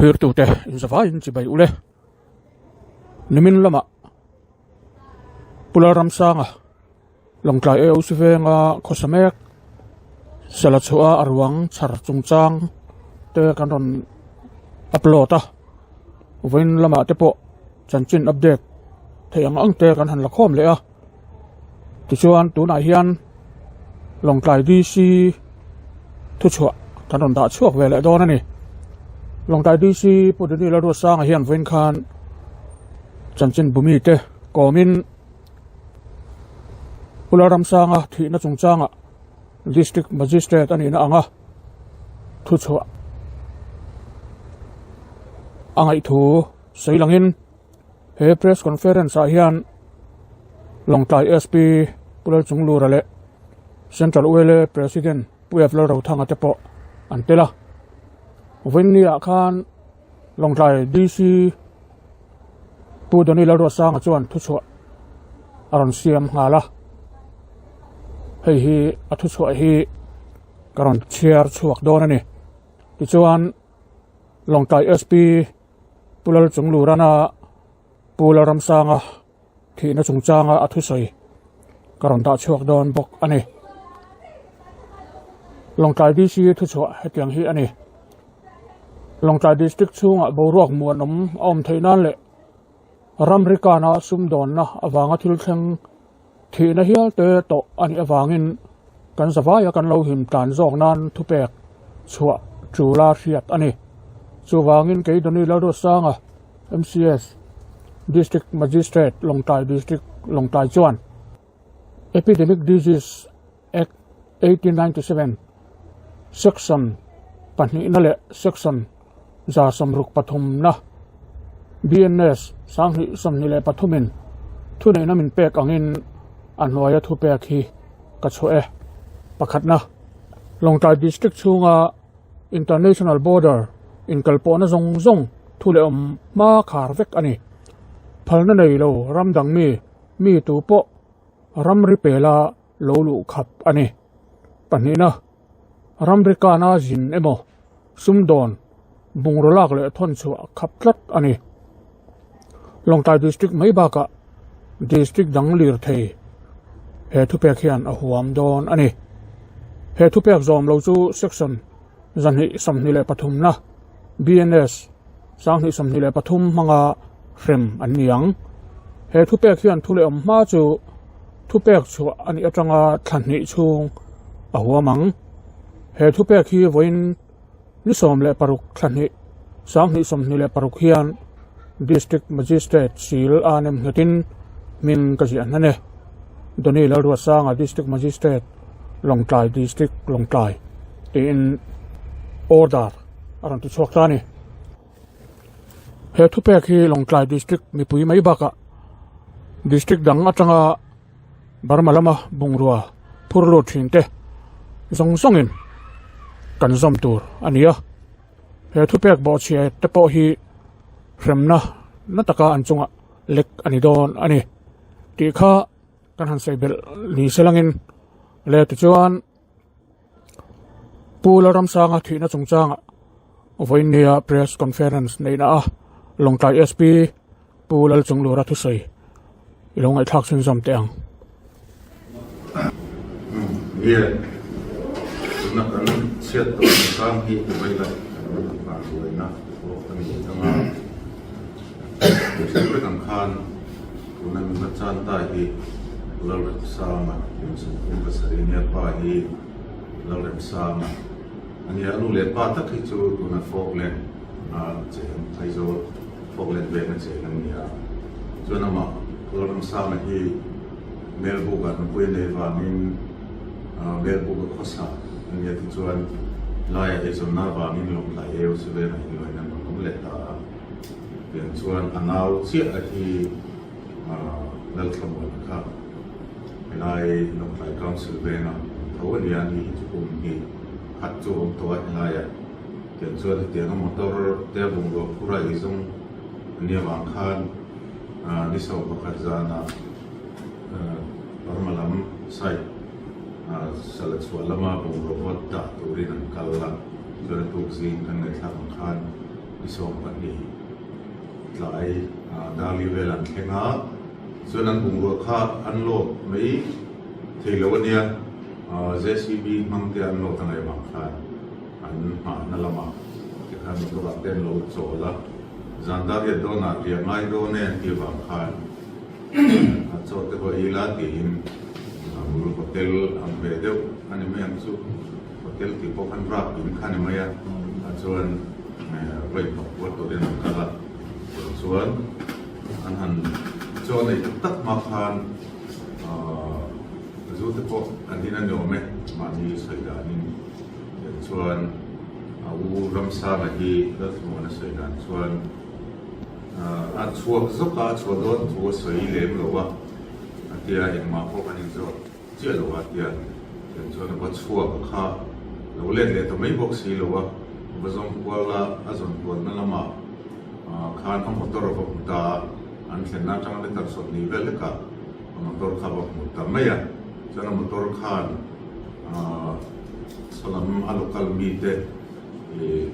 Thirtute inzavaiin chibai ule. Nimin lamah Pu Lalramsanga Lawngtlai AOC venga khawsa mek sela chhuah a ruang chhar chungchang te kan rawn upload a vawiin lamah te pawh chanchin update theih ang ang te kan han la khawm leh a tichuan tunah hian Lawngtlai DC thuchhuah kan rawn dah chhuak ve leh dawn a ni Lawngtlai DC Pu Daniel Lalruatsanga hian vawiin khan chanchin bumi te kawmin. Pu Lalramsanga thihna chungchangah District Magistrate a nihna anga thuchhuah a ngaihthu sawi langin he press conference ah hian Lawngtlai SP Pu Lalchunglura leh Central ULA President Pu F Lalrothanga te pawh an tel a. Vawiinni ah khan Lawngtlai DC Pu Donny Lalruatsanga chuan thuchhuah a rawn siam nghal a, hei hi a thuchhuah hi ka rawn chhiar chhuak dawn a ni. Tichuan Lawngtlai SP Pu Lalchunglurana Pu Lalramsanga thihna chungchanga a thusawi ka rawn dah chhuak dawn bawk a ni. Lawngtlai DC thuchhuah hetiang hi a ni. Lawngtlai District chhungah boruak muanawm a awm theih nan leh ramri kana sumdawnna avanga thil thleng thihna hial te tawh a nih avangin kan zavaia kan lo him tlan zawk nan thupek chhuah ṭula hriat a ni. Chuvangin kei Donny Lalruatsanga MCS District Magistrate Lawngtlai District Lawngtlai chuan Epidemic Disease Act 1897 Section pahnihna leh Section 63na BNS 2023 in thuneihna min pek angin a hnuaia thupek hi ka chhuah e. Pakhatna, Lawngtlai District chhunga International Border inkalpawhna zawng zawng thu leh awm hma khar vek a ni. Phalna nei lo ram dang mi, mi tu pawh ramri pela lo luh khap a ni. Pahnihna, ramri kana zin emaw sumdawn bungraw lak leh thawn chhuah khap tlat a ni. Lawngtlai District mai bakah District dang lirthei he thupek hian a huam dawn a ni. He thupek zawm lo chu Section 223na BNS 2023 hmanga hrem an ni ang. He thupek hian thu leh awm hma chu thupek chhuah a nih atanga thla hnih chhung a huam ang. He thupek hi vawiin Ni 16 thla hnih, 2026 hian District Magistrate Sil a nem nghetin hming ka ziah hnan e. Donny Lalruatsanga District Magistrate, Lawngtlai District, Lawngtlai tiin order a rawn ti chhuak ta a ni. He thupek hi Lawngtlai District mipui mai bakah District dang atanga Burma lama bungrua phur lut thin te zawng zawngin kan zawm tur a ni a, he thupek bawhchhia te pawh hi hremna na taka an chungah lek a ni dawn a ni tih kha kan han sawi belh ni se langin le tichuan Pu Lalramsanga thihna chungchangah vawiinnia press conference neihna a Lawngtlai SP Pu Lalchunglura thusawi i lo ngaihthlak chhunzawm teh ang. Nge tuna kan chhiat tawh chungchang hi vawi leh kan vanduaina pawh a ni ang a, thil vek ang khan tuna nuna chan ta hi Lalremsanga 37 nia pa hi Lalremsanga a nia, a nu leh pa tak hi chu tuna Falkland a cheng Aizawl Falkland veng a cheng an ni a, chuan amah Lalremsanga hi Melbourne ah nupui a nei vangin Melbourne a khawsa a nia tichuan laiah eizawnna avangin Lawngtlai AOC vengah inluain an rawn awm leh ta a. Tiang chuan a nau chiah a hi Lalthlamuana kha helai Lawngtlai Council venga tho a nia, ni hi chu kum hnih khat chu a awm tawh a helaiah. Tiang chuan hetianga motor te a bungrua phur a eizawng a nia vang khan ni 11 zanah Burma lam side sala chhuah lama bungrua vawt dah turin an kal a, chuan a tuk zing kan ngaihthlak ang khan. Ni 12 tlai Darli vel an thleng a, chuan an bungrua kha an load mai thei lo a nia, JCB hmang te an load a ngaih vang khan an nghahna lamah tikhan motor ah te an lo chawl a, zan dar riat dawnah riah ngai dawn e an tih vang khan a chaw te pawh ei la tiin a bul hotel ang ve deuh a ni mai ang chu. Hotel tih pawh khan rap in kha ni mai a, ah chuan vawi pakua turin an kal a, chuan an han chaw nei tak tak hma khan ahh zu te pawh an in a ni awm e, mahni sawi danin chuan a u Ramsanga hi Lalthlamuana sawi dan chuan ahh a chhuak zawk a, a chhuah dawn thu a sawi lem lo a, a tia engmah pawh kan inzawt. Chiah lo a tia tiang chuan a va chhuak kha lo let leh ta mai bawk si lo a, a va zawng kual a, a zawn kualna lamah khan a motor a va hmu ta a, an thlenna atanga meter 20 vel lekah a motor kha a va hmu ta mai a, chuan a motor khan saw lam a local mite ih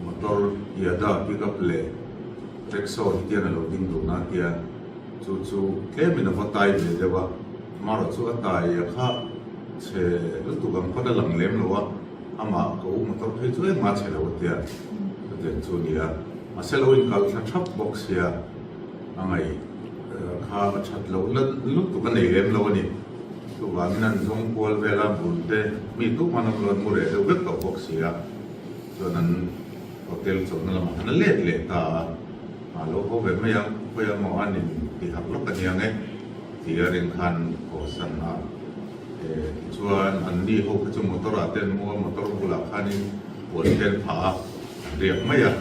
motor Yada pickup leh rickshaw hi tian a lo ding dun a tia chu chu tlemin a va tai ve deuh a. Amaherawh chu a tai a kha chhe lutuk ang pawn a lang lem lo a, amah ka u motor phei chu engmah a chhe lo a tia, chutiang chu a ni a. Mahse lo inkal thla thap bawk sia a ngaih kha a that loh na lutuk a nei lem lo a ni. Chuvangin an zawng kual vel a, bul te mi tumah an awm lo, an mu reh deuh vek tawh bawk sia, chuan an hotel chawlhna lamah khan a let leh ta a, a lo haw ve mai ang, khawi amaw an intihak lawk a niang e. Ti a ring khan haw san a, tichuan an ni ho kha chu motor ah te an mu a, motor bulah khanin puan te an phah a, an riak mai a,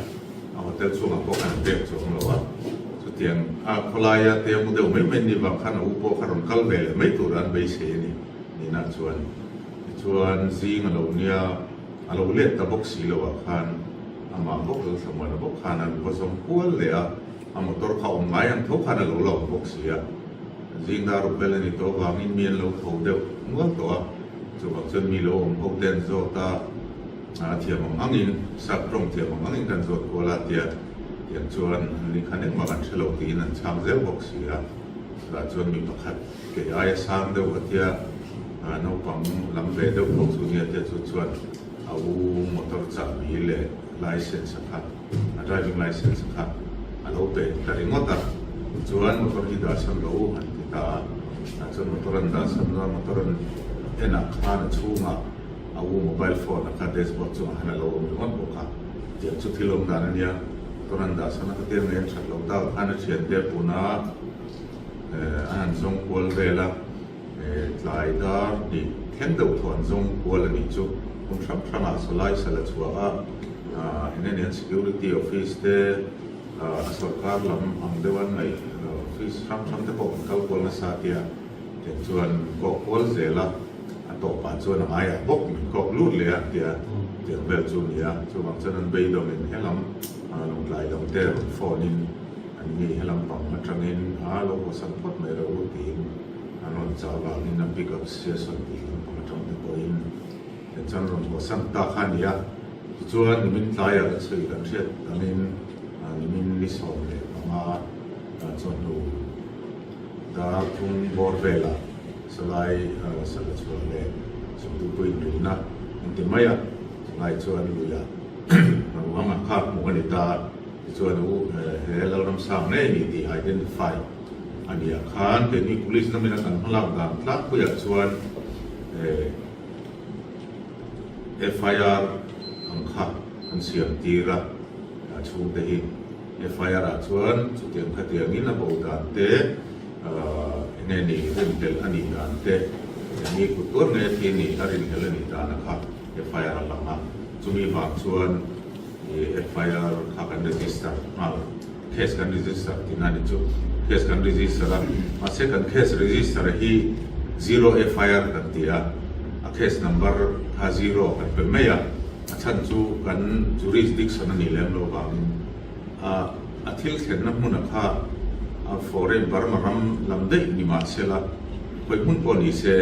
a hotel chhungah pawh khan an pek chuang lo a, chutiang a khawlaia te a mu deuh mai mai ni vang khan a u pawh kha rawn kal ve leh mai tur an beisei a ni nihna chuan. Tichuan zing a lo nia, a lo let ta bawk si lo ah khan amah bawk Lalthlamuana bawk khan an va zawng kual leh a, A motor kha awm ngai ang tho khan a lo la awm bawk si a, zing dar ruk vel a ni tawh avangin mi an lo tho deuh nual tawh a, chuvang chuan mi lo awm ho te an zawt a, a thiam ang angin, sap tawng thiam ang angin kan zawt kual a tia tiang chuan an ni khan engmah kan hre lo tiin an chhang zel bawk si a, chutah chuan mi pakhat kei aia sang deuh a tia naupang lam ve deuh tho chu nia tia chu chuan a u motor chahbi leh license a kha. A driving license kha a lo pe ta ringawt a, chuan motor hi dah san lo an ti ta a, tah chuan motor an dah san a, motor an en ah khan a chhungah a u mobile phone a kha dashboard chungah khan a lo awm ringawt bawk a, tiang chu thil awm dan a nia, motor an dah san a khatiang nei an that lo ta khan a thiante a pun a, a han zawng kual vel a. Tlai dar hnih thleng deuh thaw an zawng kual a nih chu hmun hrang hrangah sawlai sal a chhuah a, eng security office te a sorkar lam ang deuh an ngaih office hrang hrang te pawh kan kal kual nasa tia tiang chuan kawk kual zel a, a tawpah chuan a ngaiah bawk min kawk lut leh a tia tiang vel chu a ni a, chuvang chuan an beidawngin helam lawngtlai lam te rawn phone in an ni helam pang atangin a lo haw san phawt mai rawh u tiin an rawn chah vangin a pick up session tih lampang atang te pawhin chuan rawn haw san ta kha a ni a. Tichuan nimin tlaiah kan sawi kan hriat angin nimin ni 15 chawhnu dar thum bawr velah salai sala chhuah leh Sawmtupui inrihna an ti mai a, chulai chuan luiah ruang a kha hmuh a ni ta a. Tichuan u he Lalramsang ngei ni tih identify a ni ah khan keini police lamin a kan hmalak dan tlangpuiah chuan FIR ang kha an siam tir a, a chhungte hi FIR ah chuan chutiang khatiangin a bo dan te enge ni rinhlelh a nih dan te mi kut tuar ngei a thi a ni a rinhlelh a nih dan a kha FIR a lang a, chumi vang chuan FIR kha kan register nghal, case kan register tihna a ni chu. Case kan register a, mahse kan case register hi zero FIR kan ti a, a case number kha zero kan pe mai a, a chhan chu kan jurisdiction a nih lem lo vangin a a thil thlenna hmuna kha a foreign Burma ram lam daih ni mahsela khawi hmun pawh ni se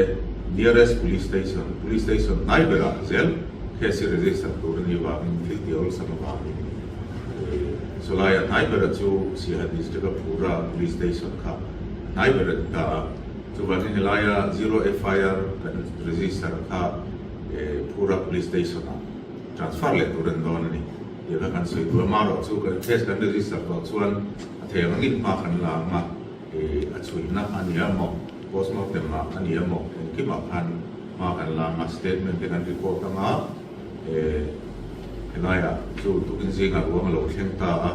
nearest police station, police station hnai berah zel. Case hi register tur a nih vangin thil ti awlsam avangin. Chulai a hnai bera chu Siaha District a Phura Police Station kha a hnai ber a ni ta a. Chuvangin helaia Zero FIR kan register kha Phura Police Station ah transfer leh tur an dawn a ni tih kha kan sawi tur a. Amaherawhchu kan case kan register tawh chuan a thei ang angin hma kan la ang a, a chhuihna a ni a maw, postmortem ah a ni a maw, engkimah khan hma kan la ang a, statement te kan record ang a, helaiah chu tukin zingah ruang a lo thleng ta a,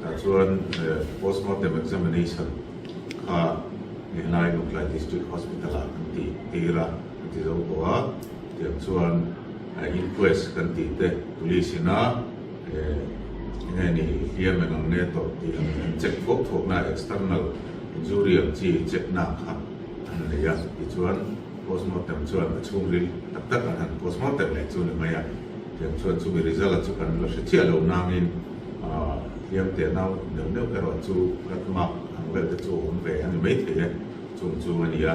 tah chuan postmortem examination kha helai Lawngtlai District Hospital ah kan tih tir a, kan ti zo tawh a, tiang chuan inquest kan tih te police ina enge ni hliam eng ang nge tawh tih an check thuak thuak na external injury ang chi check na kha an nei a, tichuan Postmortem chuan a chhungril tak tak an han postmortem leh chu ni mai a, tiang chuan chumi result a chu kan la hre chiah lo nangin hliam teh nau neuh neuh erawh chu cut mark ang vel te chu a awm ve a ni maithei e, chung chu a ni a.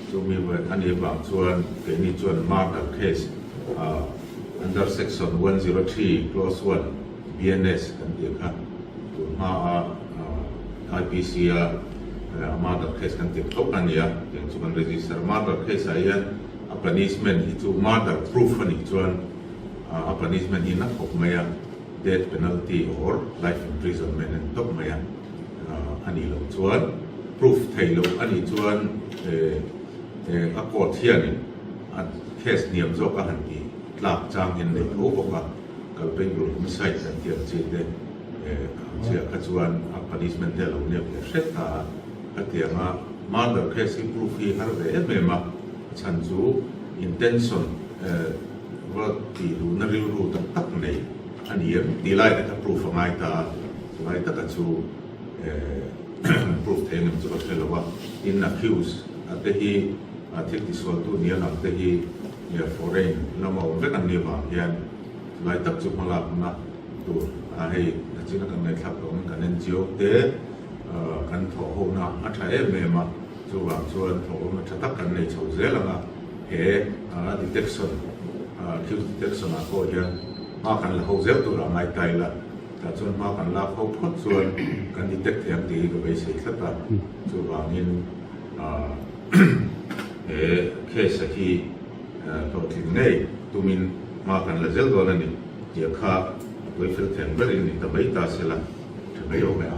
Chumi a nih avang chuan keini chuan murder case under section 103 clause 1 BNS kan tih kha tun hma a IPC a murder case kan tih tho kha a ni a, tiang chu kan register. Murder case ah hian a punishment hi chu murder proof a nih chuan a punishment hi na khawp mai a, death penalty or life imprisonment a ni tawp mai a, a nih loh chuan proof theih loh a nih chuan a court hianin a case hniam zawk a han tih tlak chang hian nei tho bawk a. Culpable homicide kan tih ang chi te ang chiah kha chuan a punishment te a lo nep leh hret ta a, khatianga murder case hi proof hi har ve em em a, a chhan chu intention va tih duhna rilru tak tak nei a ni em tih lai te kha proof a ngai ta a, chulai taka chu proof thei ang em chu ka hre lo a, tin accused a te hi thil tisualtu nia lang te hi foreign lama awm vek an nih avang hian Chulai tak chu hmalakna tur a hei nachina kan ngaihthlak tawh angin kan NGO te kan thawh hona a tha em em a, chuvang chuan thawh hona tha tak kan nei chho zel ang a, he detection accused detection ah pawh hian hma kan la ho zel tur a ngai ta ila, tah chuan hma kan lak ho phawt chuan kan detect thei ang tih hi ka beisei tlat a, chuvangin he case a hi Hlawhtling ngei tumin hma kan la zel dawn a ni tih kha a pawi fel theng berin ni ta mai ta se la tha mai awm e a.